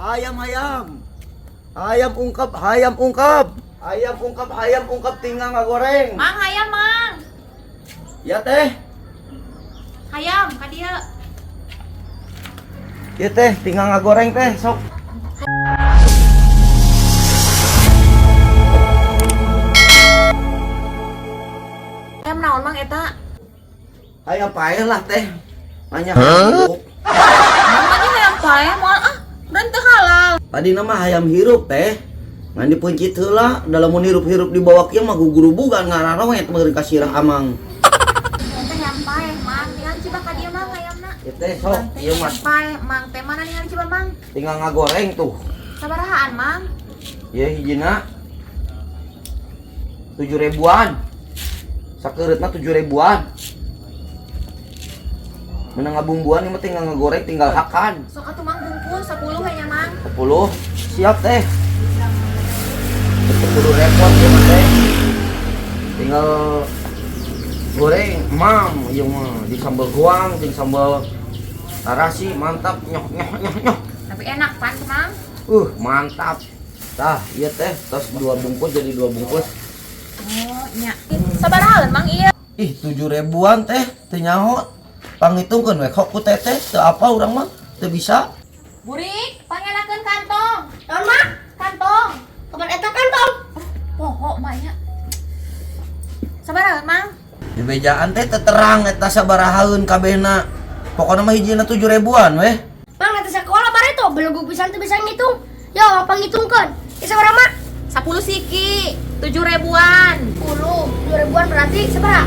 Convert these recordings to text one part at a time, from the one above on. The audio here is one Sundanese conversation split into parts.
Hayam hayam. Hayam ungkep, hayam ungkep. Hayam ungkep, hayam ungkep tinggal ngagoreng. Mang, hayam, Mang. Ya, Teh. Hayam, ka dieu. Ya, Teh, tinggal ngagoreng, Teh, sok. Hayam naon, Mang, eta? Hayam paeh lah, Teh. Nanya hirup. Namanya hayam paeh moal ah, dan teu halal. Tadi nama hayam hirup, Teh. Ngan dipeuncit heula, da lamun hirup-hirup dibawa kieu mah gugurubugan ngararoet meureun ka sirah amang. Eta hayam paeh, Mang. Ningali coba ka dieu, Mang, hayamna. Ya, Teh, sok, ieu mah Hayam paeh, Mang teh mana ningali coba, Mang? Tinggal ngagoreng tuh. Sabarahaan, Mang? Ya, hijina 7 ribuan. Sakeureutna 7 ribuan. Menang ngabumbuan ini mah tinggal ngegoreng, tinggal hakan. Sok atuh, Mang, bungkus 10 nya, Mang. 10, siap, Teh. 10 repot ya mah, Teh. Tinggal goreng, mam, ieu mah di sambal goang, di sambal tarasi, mantap, nyoh nyoh nyoh nyoh. Tapi enak pan, Mang. Mantap. Tah, iya, Teh, terus dua bungkus jadi dua bungkus. Oh, nya. Sabarahaan, Mang, iya? Ih, 7 ribuan, Teh, teu nyaho. Panghitungkeun we kok ku Teteh, teu apa urang mah, teu bisa. Burik, pangelakeun kantong. Naon, Mak? Kantong. Kapan eta kantong? Poho mak nya. Sabarahaan, Mang? Di bejaan teh teu terang eta sabarahaeun kabehna. Pokona mah hijina 7 ribuan weh. Mang, nanti sekolah bare tuh belum pisan teu bisa ngitung. Yo, panghitungkeun. Ya, sabaraha, Mak? 10 siki, 7 ribuan. 10, 2 ribuan berarti sabaraha?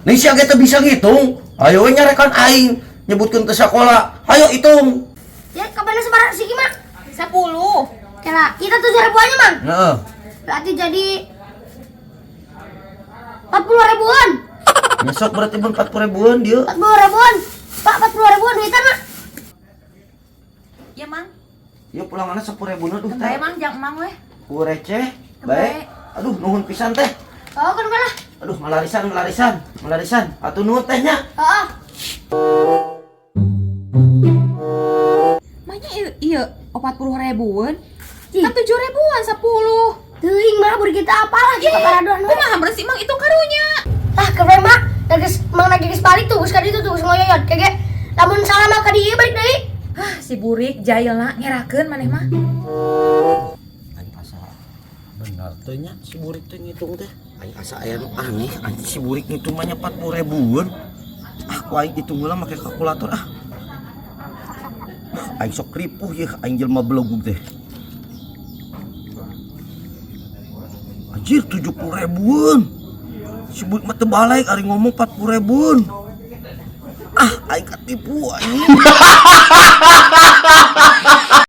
Nih sia ge teu bisa ngitung. Ayo we nyarekan aing nyebutkeun teu sakola. Hayo hitung. Ya, kapan sabaraha siki, Mak? 10. Kira kita 7 ribuannya, Mang. Heeh. Berarti jadi 40 ribuan. Besok berarti pun 40 ribuan dia. 40 ribuan. Pak, 40 ribuan duitan, Mak. Ya, Mang. Ya, pulanganna 10 ribuan, aduh, Bae, Teh. Mang, jang Mang weh. Ku receh. Bae. Aduh, nuhun pisan, Teh. Oh, kan lah. Aduh, malarisan, malarisan, malarisan. Atuh nuhun, Teh, nya. Heeh. Maknya iya, iya 40 ribuan. Ih. Kan 7 ribuan 10. Teuing, mah bur kita apalah kita paraduan. Kumaha bersih, Mang, itu karunya. Ah, keren, Mak. Geus Mang lagi geus balik tuh, geus ka ditu tuh geus ngoyoyot. Kege lamun salah mah ka dieu balik deui. Hah, si Burik jailna ngerakeun maneh mah. Aing asa bener teh nya si Burik teh ngitung teh. Aing asa aya nu aneh, anjing, si Burik ngitung mah nya 40 ribuan. Ah, ku aing hitung heula make kalkulator ah. Aing sok ripuh yeuh, aing jelema belogug teh. Anjir, 70 ribuan. Si Burik mah teu balik ari ngomong 40 ribuan. Ah, aing katipu anjing.